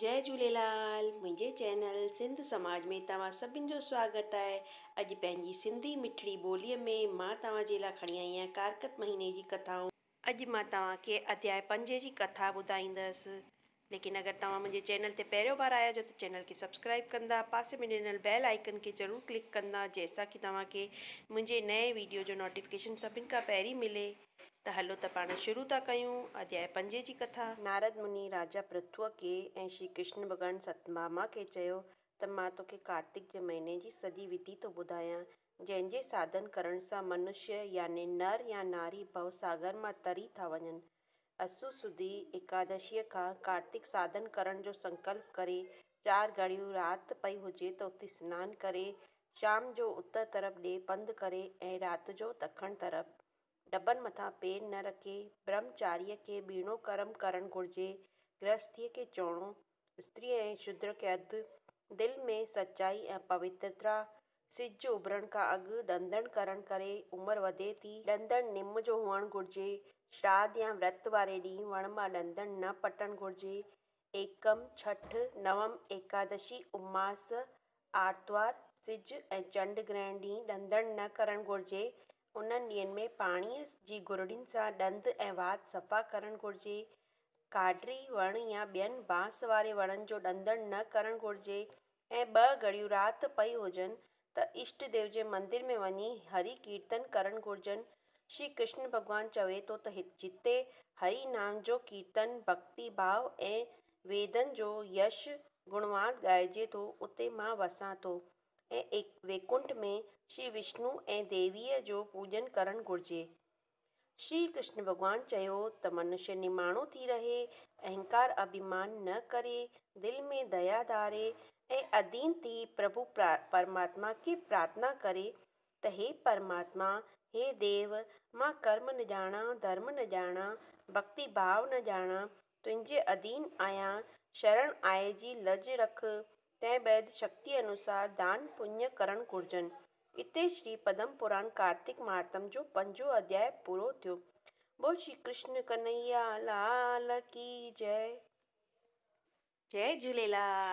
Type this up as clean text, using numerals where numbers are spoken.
جئي جهوليلال منهنجي چينل سنڌ سماج ۾ توهان سڀن جو سواگت آهي. اڄ پنهنجي سنڌي مٺڙي ٻوليء ۾ مان توهان جي لاء کڻي آئي آهيان ڪارڪت مهيني جي ڪٿائون. اڄ مان توهان کي اڌياء پنجين جي ڪٿا ٻڌائيندس. ليڪن اگر توهان منهنجي چينل تي پهريون بار آيا هجو ته چينل کي سبسڪرائيب ڪندا، پاسي ۾ ڏنل بيل آئيڪن کي ضرور ڪلڪ ڪندا جنهن سان ڪي توهان کي منهنجي نئين ويڊيو جو نوٽيفڪيشن سڀن کان پهرين ملي. ته هلو ته پاڻ شروع ٿا ڪيون اڌياء پنجين جي ڪٿا. نارد مني راجا پرٿوء کي ۽ شري ڪرشن ڀڳوان ستڀاما کي چيو ته مان توکي ڪارتڪ جي مهيني جي سڄي وڌي ٿو ٻڌايان، جنهن جي ساڌن ڪرڻ سان منشيه يعني نر يا ناري ڀؤ ساگر مان تري ٿا وڃن. اسو سڌي ايڪادشيء کان ڪارتڪ ساڌن ڪرڻ جو سنڪلپ ڪري، چار گهڙيون رات پئي هجي ته اٿي سنان ڪري، شام جو اتر طرف ڏي پنڌ ڪري ۽ رات جو ڏکڻ طرف. ڊٻن مٿان پير نه رکي، برهمچاريء کي ٻيڻو ڪرم ڪرڻ گهرجي، گرهستيء کي چوڻو، استريء ۽ شودر کي اڌ، دل ۾ سچائي ۽ پوترتا، سج اڀرڻ کان اڳ ڏندڻ ڪرڻ ڪري عمر وڌي ٿي، ڏندڻ نم جو هئڻ گهرجي، شراڌ يا ورت واري ڏينهن وڻ مان ڏندڻ نه پٽڻ گهرجي، ايڪم، ڇٺ، نوم، ايڪادشي، اماس، آرتوار، سج ۽ چنڊ گرهڻ ڏينهن ڏندڻ نه ڪرڻ گهرجي. انهن ڏينهن ۾ پاڻيء جي گرڙين سان ڏند ۽ وات صفا ڪرڻ گهرجي. ڪاڊري وڻ يا ٻين بانس واري وڻن جو ڏندڻ نه ڪرڻ گهرجي ۽ ٻه گهڙيون رات پئي هجن ته اشٽ ديو جي مندر ۾ وڃي هري ڪيرتن ڪرڻ گهرجن. شري ڪرشن ڀڳوان چوي ٿو ته جتي هري نام جو ڪيرتن، ڀڳتي ڀاو ۽ ويدن جو يش گڻوان ڳائجي ٿو اتي مان وسان ٿو ۽ ويڪنٺ ۾ شري وشنو ۽ ديويء جو پوڄن ڪرڻ گهرجي. شري ڪرشن ڀڳوان چيو ته منشيه نماڻو ٿي رهي، اهنڪار اڀيمان نه ڪري، دل ۾ ديا ڌاري ۽ اڌين ٿي پرڀو پرماتما کي پرارٿنا ڪري ته هي پرماتما، هي ديو، مان ڪرم نه ڄاڻان، ڌرم نه ڄاڻان، ڀڳتي ڀاو نه ڄاڻان، تنهنجي اڌين آهيان، شرڻ آئي جي لڄ رک، تنهن بعد شڪتي انوسار دان پڃ ڪرڻ گهرجن. اتي شري پدم پراڻ ڪارتڪ مهاتم جو پنجون اڌياء پورو ٿيو. بول شري ڪرشن ڪنهيا لال ڪي جئه. جئي جهوليلال.